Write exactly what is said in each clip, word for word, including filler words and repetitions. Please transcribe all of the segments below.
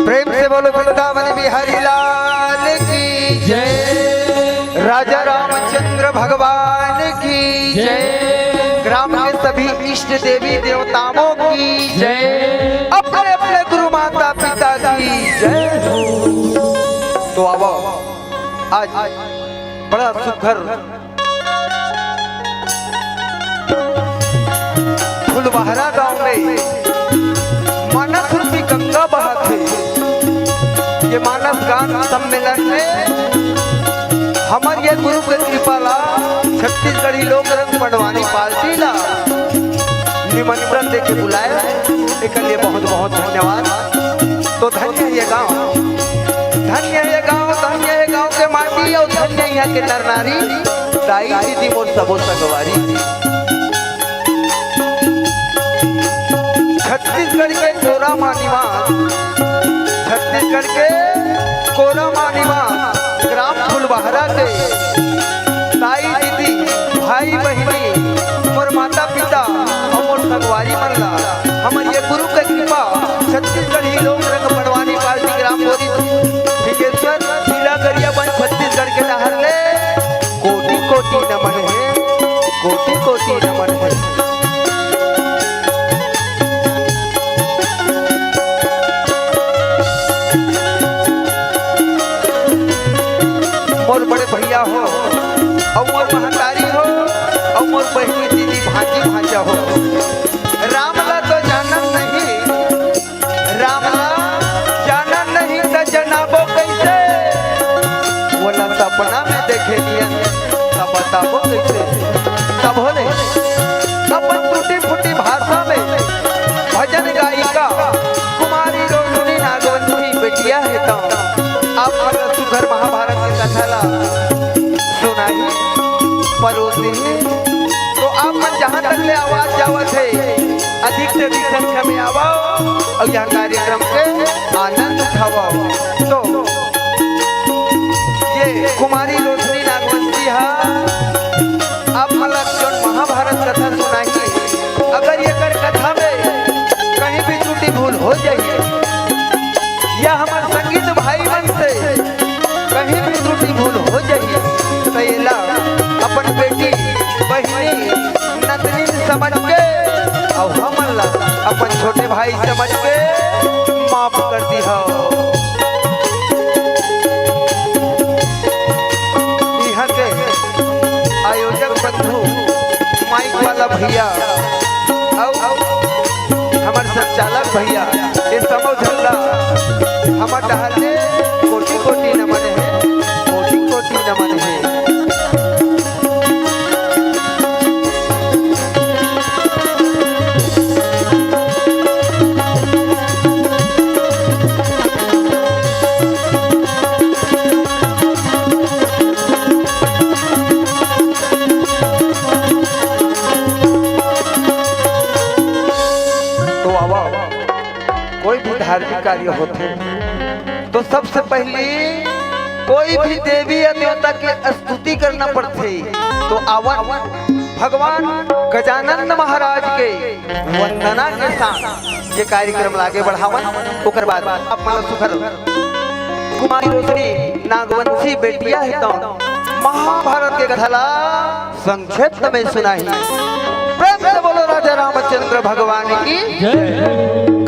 प्रेम से बोलो वृंदावन बिहारी लाल की जय। राजा रामचंद्र भगवान की जय। ग्राम के सभी इष्ट देवी देवताओं की जय। अपने अपने गुरु माता पिता की जय। तो आवो, आज बड़ा सुघर फुलवाहरा गांव में मानस रूपी गंगा बहत हे। ये मानस गान सम्मेलन में हमर ये गुरु के कृपा ला छत्तीसगढ़ी लोक रंग पंडवानी पार्टी ला निमंत्रण देके बुलाए, एकर लिए बहुत बहुत धन्यवाद। तो धन्य ये गांव, धन्य ये गांव, धन्य ये गांव के माटी और धन्य यहाँ के नर नारी, दाई दीदी मोर सबो संगवारी। छत्तीसगढ़ के कोरा मानिवा, छत्तीसगढ़ के कोरा मानिवा, ग्राम फुलवाहरा के दाई दीदी, भाई बहिनी, मोर माता पिता और मोर संगवारी मन ला हमर ये गुरु के कृपा, छत्तीसगढ़ी लोक रंग पंडवानी पार्टी ग्राम बोरी सिंहेश्वर, जिला गरियाबंद, छत्तीसगढ़ के डहर ले कोटि कोटि नमन हे, कोटि कोटि नमन हे। मोर बड़े भैया हो, अउ मोर महतारी हो, अउ मोर बहिनी दीदी भांजी भांजा हो। राम ला तो जानन नहीं, राम ला जानन नहीं त जनाबो कइसे? ओला सपना में देखे नियन त बताबो कइसे? तब होले अपन टूटी फूटी भाषा में भजन गायिका कुमारी रोशनी नागवंशी बेटिया हे त आप मन ला सुघर महाभारत के कथा ला सुनाही, परोसही। तो आप मन जहाँ तक ले आवाज जावत हे, अधिक से अधिक संख्या में आवव अउ यह कार्यक्रम के आनंद उठावव। तो ये कुमारी रोशनी नागवंशी हा आप मन ला जोन महाभारत कथा सुनाही, अगर ये अगर कथा में कहीं भी त्रुटि भूल हो जाही या हमर संगीत भाई मन से कहीं भी त्रुटि भूल हो जाही, त एला अपन बेटी, बहिनी, नतनीन समझ के अउ हमन ला अपन छोटे भाई समझ के माफ कर दिहव। इहाँ के आयोजक बंधु, माइक वाला भैया अउ हमर संचालक भैया, ये समो झन ला हमर डहर ले कोटि कोटि नमन हे, कोटि कोटि नमन हे। तो आवा, कोई भी धार्मिक कार्य होथे, तो सबसे पहली कोई भी देवी या देवता के स्तुति करना पड़थे। तो आवा, भगवान गजानन महाराज के वंदना के साथ ये कार्यक्रम ला आगे बढ़ावन। ओकर बाद आप मन ला सुघर कुमारी रोशनी नागवंशी बेटिया हे तौन महाभारत के कथा ला संक्षेप में सुनाही। प्रेम से बोलो राजा रामचंद्र भगवान की, जय।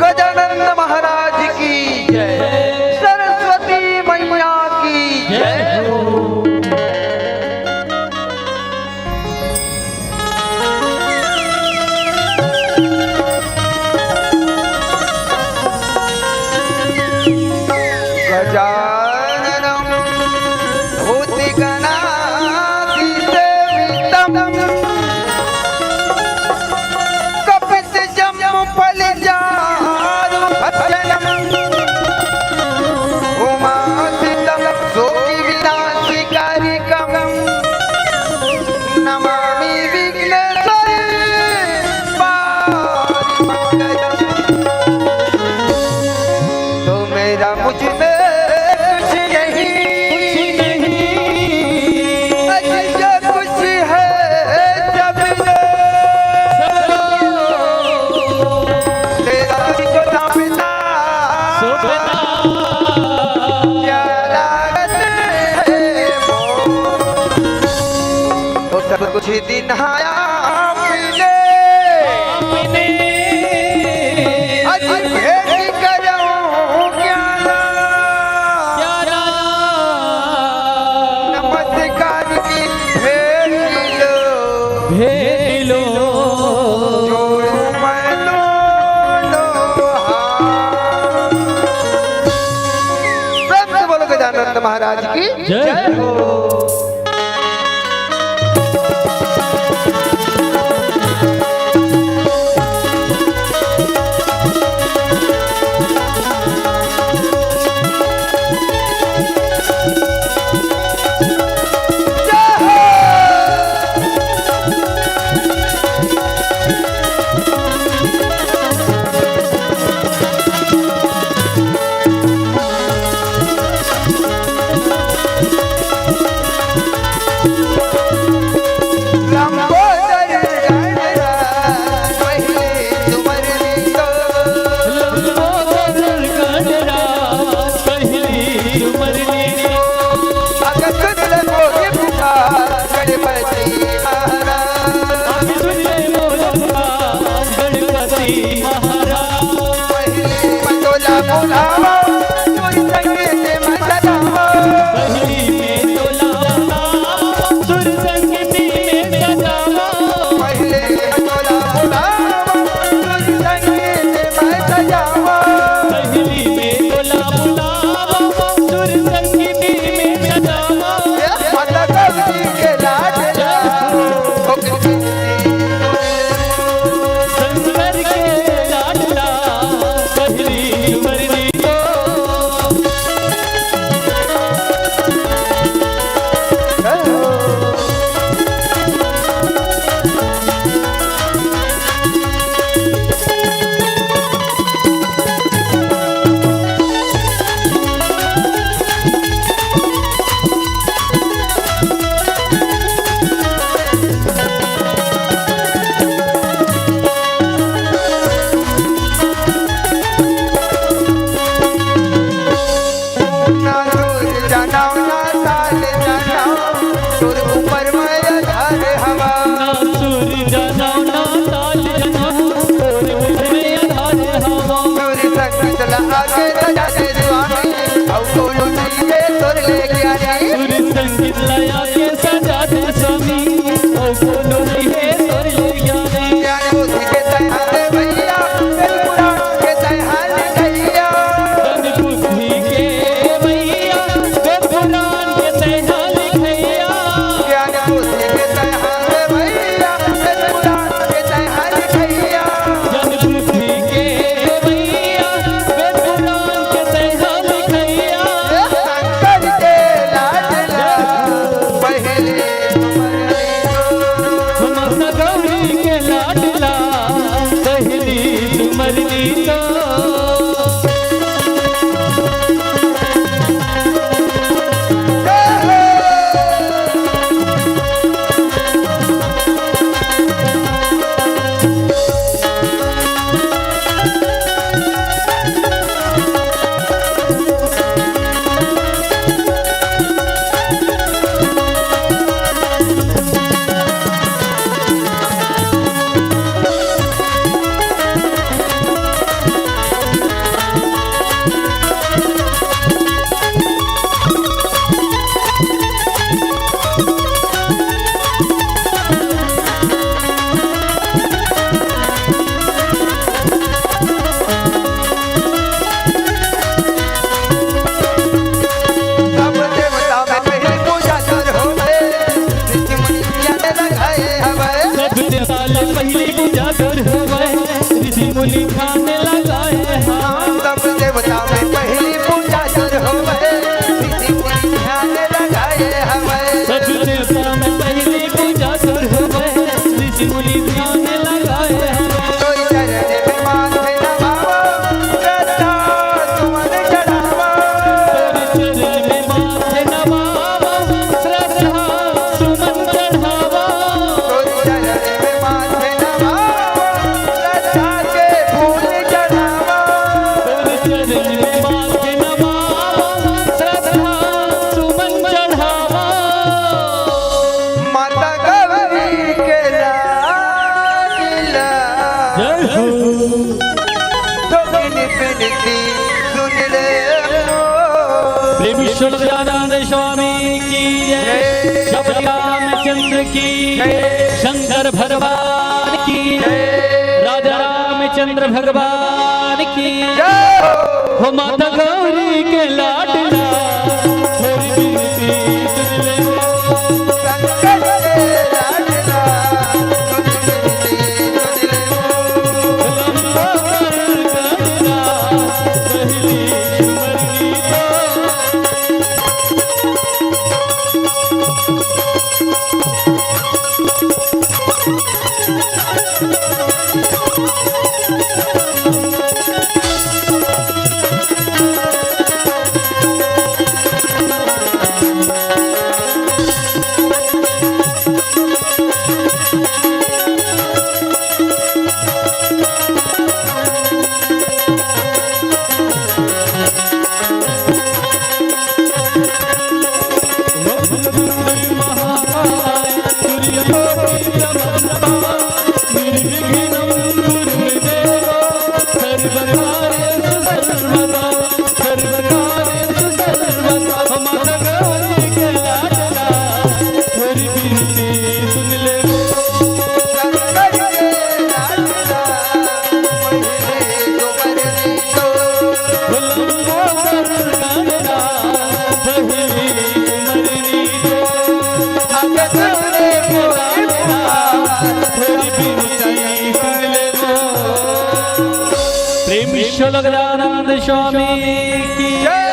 गजानंद महाराज की, जय। सरस्वती मैया की, जय। गजाननं भूतगणाधिसेवितं कपित्थजम्बूफलचारुभक्षणं उमासुतं शोकविनाशकारिकं नमामि विघ्नेश्वरी पाहि मां। तो मेरा मुझ में कुछ नहीं, कुछ नहीं। अरे जो कुछ है सब तेरा ही तो नाम ना। प्यारा रतन है वो। तो सब कुछ दिन आया आपने। आज भेंट करूं प्यारा। नमस्कार की भेंट लो। भेंट लो। जोड़ूं मैं दोनों हाथ। प्रेम से बोलो गजानंद महाराज की जय। जय हो। लंबोदर गणराज पहली तुमर लीलो। लंबोदर गणराज पहली तुमर लीलो। अगर सुन ले मोर पुकार गणपति महाराज। अगर सुन ले मोर पुकार गणपति महाराज। पहली मंडोला बुलावा, सुर संगीत में सजावा। पहली मंडोला बुलावा, सुर संगीत में सजावा। पहली मंडोला बुलावा, सुर संगीत में सजावा। पहली मंडोला बुलावा, सुर संगीत में सजावा। ये माता गौरी के लाडला, शंकर के लाडला, पहली तुमर लीलो। ध्यान लगाए हवय। सब देवता में पहिली पूजा सुरू होवय, ऋषि मुनि ध्यान लगाए हवय। सब देवता में पहिली पूजा सुरू होवय, ऋषि मुनि ध्यान लगाए हवय। तोर चरण में माथे नवावव, श्रद्धा सुमन चढ़ावव। तोर चरण में माथे नवावव, श्रद्धा सुमन चढ़ावव। तोर चरण में माथे नवावव, श्रद्धा के फूल चढ़ावव। तोर चरण में माथे नवावव, श्रद्धा सुमन चढ़ावव। माता गौरी के लाडला, जय हो। थोकिन बिनती सुन ले मोर। प्रेमी श्री सच्चिदानंद स्वामी की जय, शबरी रामचंद्र की जय, शंकर भगवान की जय, राजा रामचंद्र भगवान की जय। हो माता गौरी के लाडला, थोरी बिनती सुन ले। शंकर के लाडला, थोरी बिनती सुन ले। लंबा कर गणना, पहली मरनी तो। प्रेम विश्व लग्नानंद स्वामी की जय।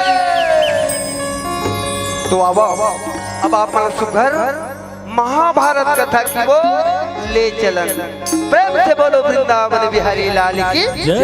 तो अब, अब आप मन सुघर महाभारत कथा के वो ले चलन। प्रेम से बोलो वृंदावन बिहारी लाल की जय। जय।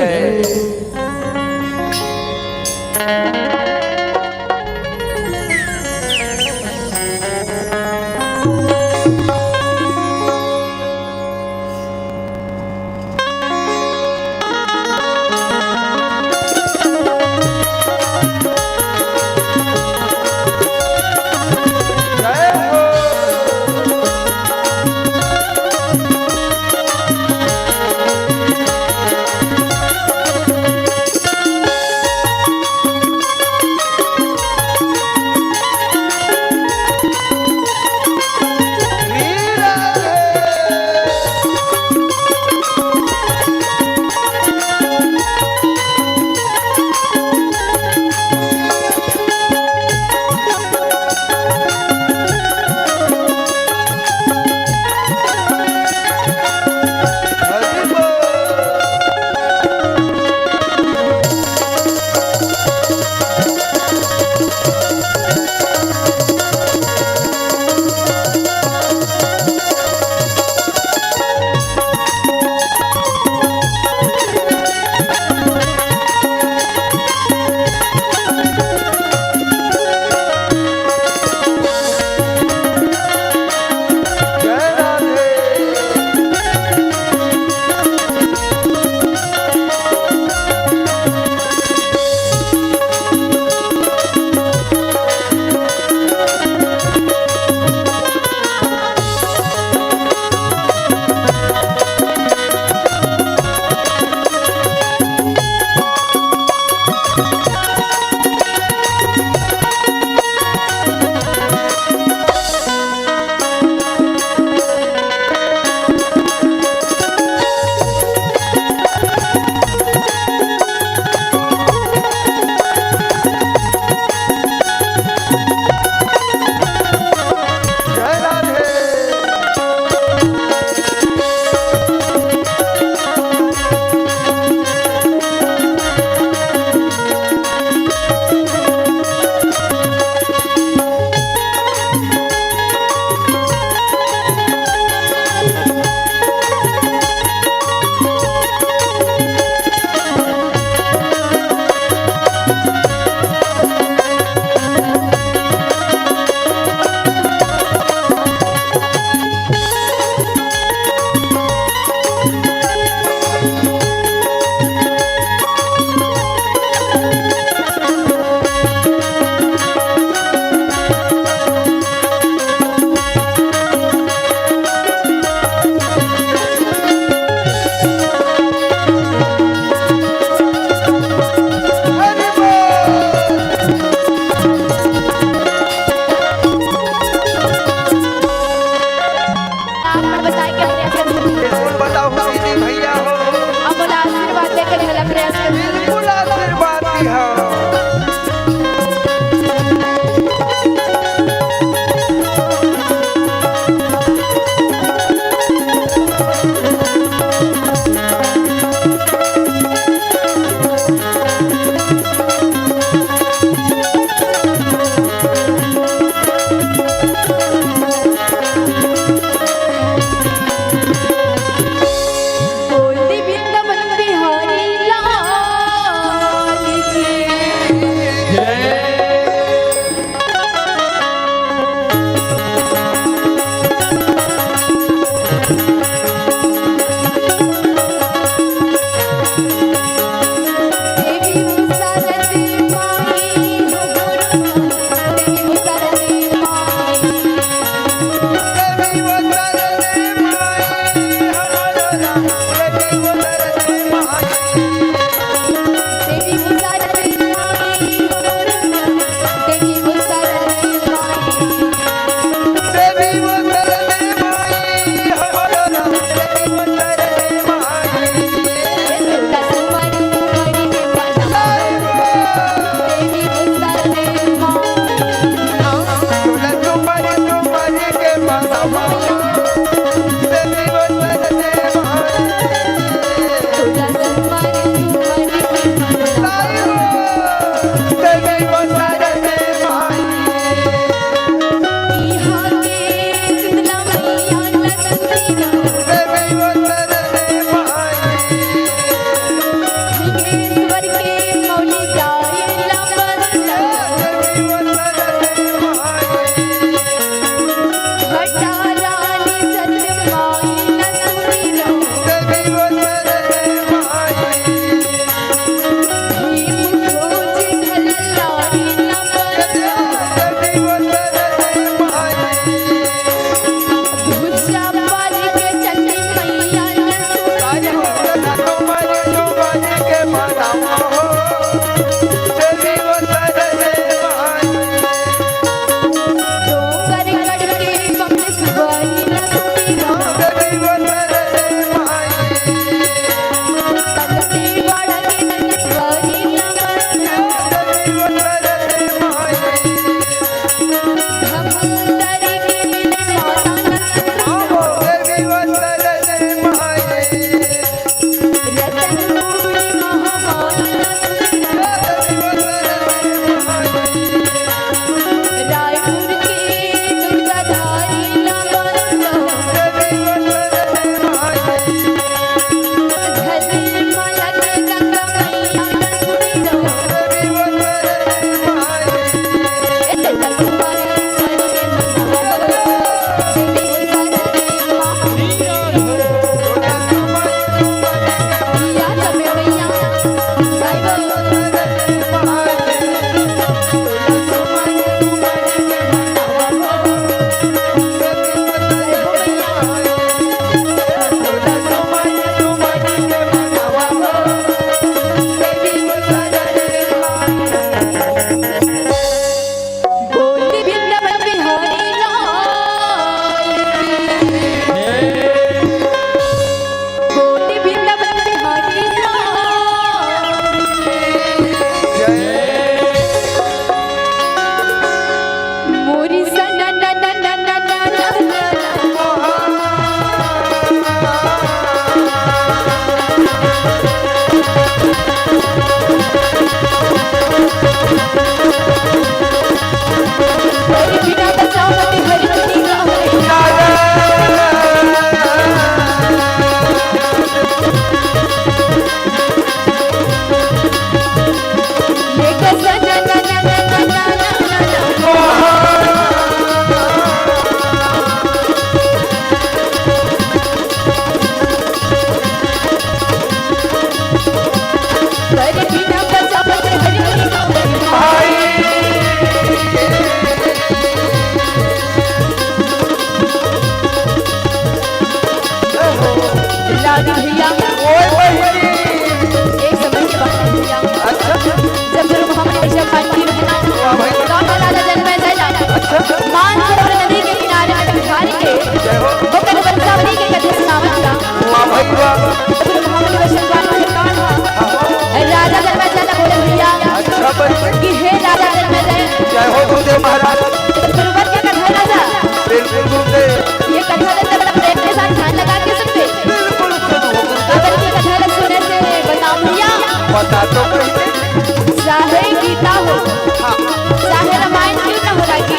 चाहे रामायण क्यों न हो रागी,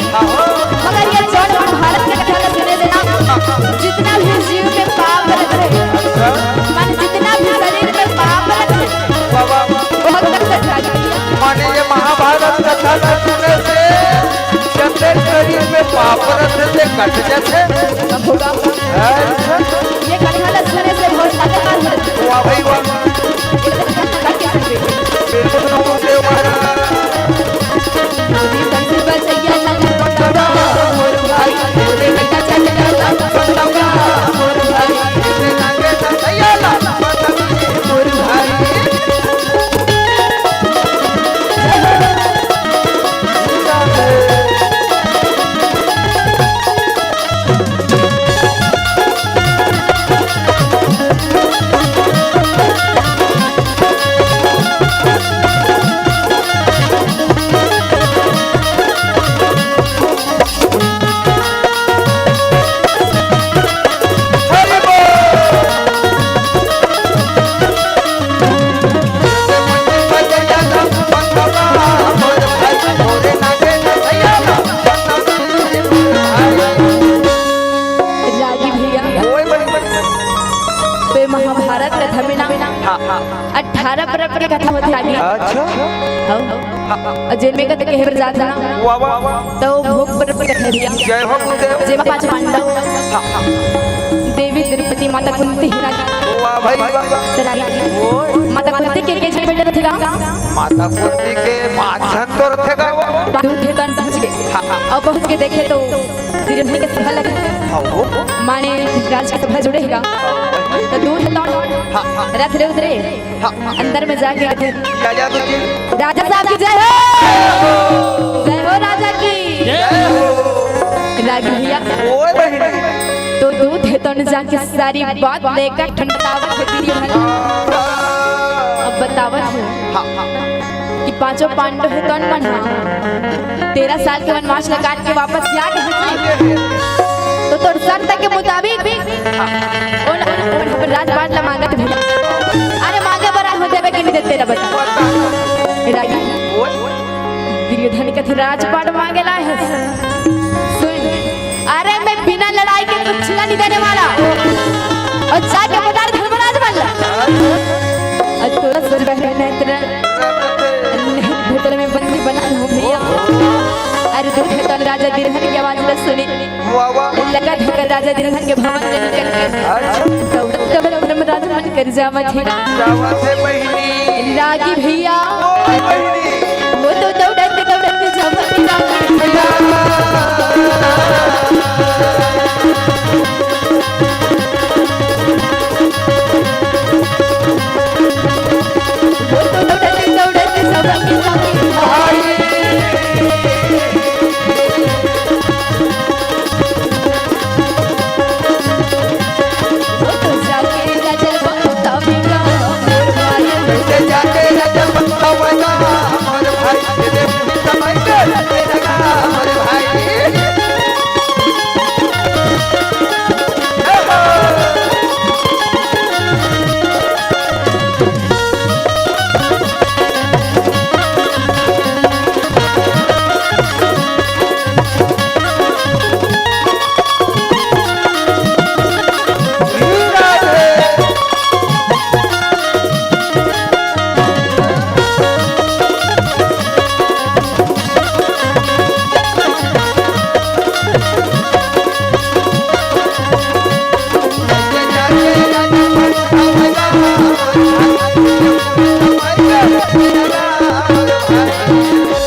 मगर ये जौन महाभारत के कथा ला सुने से ना, जितना भी जीव में पाप रथे, मन जितना भी शरीर में पाप रथे, बाबा, वो हर तक से जागी। माने ये महाभारत कथा ला सुने से जते शरीर में पाप रथे ते कट जाथे। सब होगा। अच्छा। ये कथा ला सुने से बहुत ताकतवर है। वाह भाई वाह। बिल्कुल गुरुदेव महाराज। रागी भैया, ओए बड़ी, बड़ी, बड़ी। तो ये महाभारत कथा में ना, हाँ, हाँ। अठारह पर्व के कथा होथे रागी। अच्छा। हाँ। और जेन में कथे कहे बर जात ना, वाह, वाह, वाह। तो भोग पर्व के कथा भैया। जय हो गुरुदेव। जेमा पांच पांडव, हाँ, हाँ। देवी द्रौपदी, माता कुंती, रागी। वाह भाई वाह। तो रागी, ओए। माता कुंती के के झन बेटा रथे गा? माता कुंती के पांच झन तो रथे गा वो। दूध हे तन पहुंच गए। हाँ, हाँ। और पहुंच के देखे तो दुर्योधन के सभा लगे। हाँ, वो। माने राज के सभा जुड़े हे गा। तो दूध हे तन हाँ, हाँ। रथ ले उतरे। हाँ, हाँ। अंदर में जाके कथे, राजा साहब की जय हो। जय हो राजा की। जय हो। रागी भैया, ओए बहिनी। तो दूध हे तन जाके सारी बात लेकर ठंडावत हे दुर्योधन। अब बतावत हे हाँ, हाँ। कि पांचों पांडव हे तन मन हा तेरह साल के वनवास ला काट के वापस आ गे हे। तो तोर शर्त के मुताबिक ओन, ओन अपन राजपाट ला मांगत भैया। अरे मांगे बर आए हो, देवे के नहीं देते ला बता। रागी, दुर्योधन कथे राजपाट मांगे ला हे। सुन, अरे मैं बिना लड़ाई के कुछ ला नहीं देने वाला। और जाके बता दे धर्मराज बन ला। और तोरा सर बहन है तेरा। नहीं, भीतर में बंदी बना लो भैया। अरे दूध हे तन राजा दुर्योधन की आवाज ला सुने। वाह, वाह। लगा धक्का राजा दुर्योधन के भवन में निकल के। अच्छा। दौड़त दौड़त धर्मराज मन कर जावत हे। जावत हे बहिनी। रागी भैया। ओए बहिनी। वो तो दौड़त दौड़त जावत हे रागी भैया।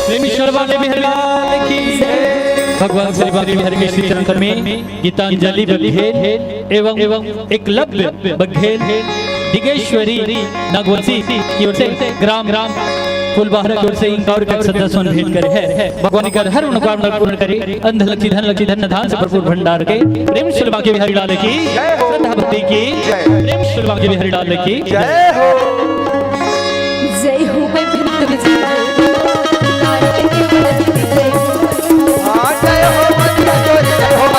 प्रेमी श्री बांके बिहारी लाल की। भगवान श्री बांके बिहारी के श्री चरण कमल में गीतांजलि बघेल एवं, एवं एकलव्य बघेल, दिगेश्वरी नागवंशी की ओर से, ग्राम, ग्राम फूलबाहरा की ओर से इंदौर के सदस्य मन भेंट करे हे। भगवान कर हर मनोकामना पूर्ण करे। अन्न लक्ष्मी धन लक्ष्मी धन धान से भरपूर भंडार के। प्रेम श्री बांके बिहारी लाल की। जय हो। श्रद्धा भक्ति की। जय। प्रेम श्री बांके बिहारी लाल की। जय हो। जय हो, मैं भी तुझे। हाँ, जय हो, जय हो, जय हो, जय हो।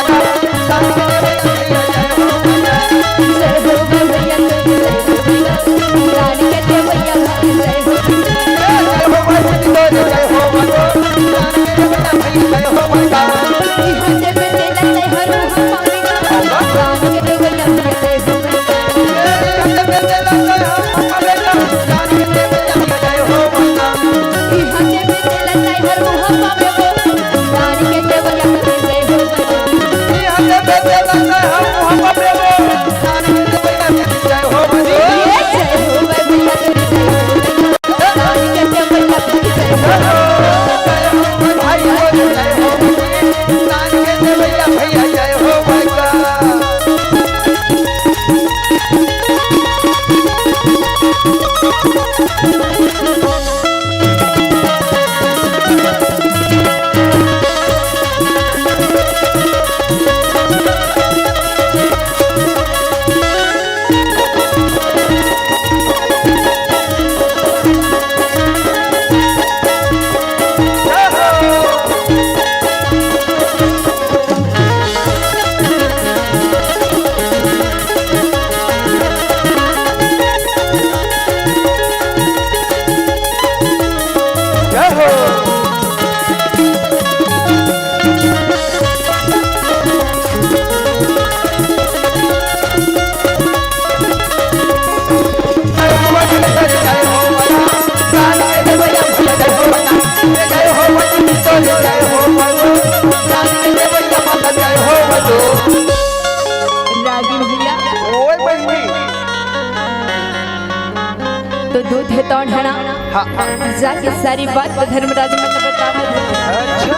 उठे तो ढना। हाँ, हाँ। जाके सारी बात तो धर्मराज मन ला बतावत हे। अच्छा।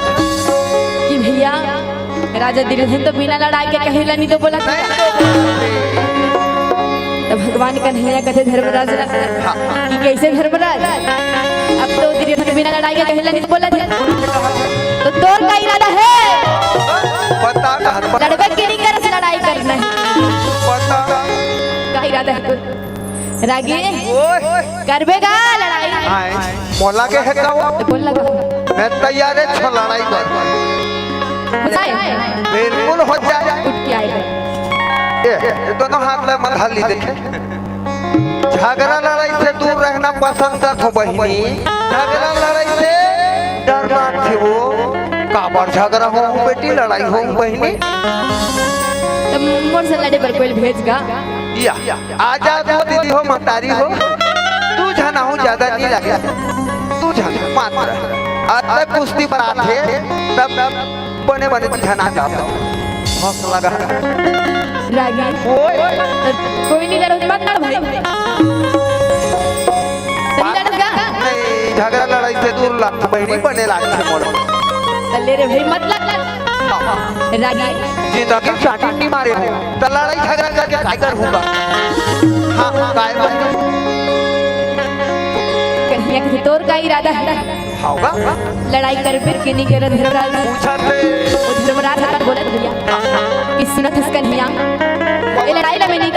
कि भैया, राजा दुर्योधन तो बिना लड़ाई के कहीं ला नहीं तो बोलथे। नहीं तो बोलथे। तो भगवान कन्हैया कथे धर्मराज ला, हाँ। कि कैसे धर्मराज, अब तो दुर्योधन बिना लड़ाई के कहीं ला नहीं तो बोलथे। तो तोर का इरादा हे? बता ना। लड़बे के नहीं करस, लड़ाई करना हे। बता। का इरादा हे तोर? रागी, ओए। करबे गा लड़ाई? आए, मोला के हे का वो? तो बोल लगा। मैं तैयार हे छो लड़ाई बर। हो जाए? बिल्कुल हो जाए। उठ के आए। ये, ये दोनों हाथ में मत हल्ली देखे। झगड़ा लड़ाई से दूर रहना पसंद करथों बहिनी। झगड़ा लड़ाई से डर मानथे वो। काबर झगड़ा हो बेटी, लड़ाई हो बहिनी? तो मोर से लड़े बर कोई भेज गा? या। आजा तो दीदी हो, महतारी हो, दू झन आहू, ज्यादा नहीं लगे, दू झन मात्र। आज तक कुश्ती बरात हे, तब बने बने दू झन आ जाओ। हौसला लगा। रागी। ओए। कोई नहीं लड़ो, मत लड़ भाई। नहीं लड़ो क्या? नहीं, झगड़ा लड़ाई से दूर लाग, बहिनी बने लागथे मोर। तो ले रे भाई, मत लड़। रागी। जिंदगी चाटी नहीं मारे हो, तो लड़ाई झगड़ा करके काय करहूँगा? हाँ, काय भाई? कन्हैया कथे तोर का इरादा हे? होगा? लड़ाई करबे के नहीं करे धर्मराज? पूछा थे। वो धर्मराज हटा बोला भैया। कि सुनत हस कन्हैया, ये लड़ाई ला मैं नहीं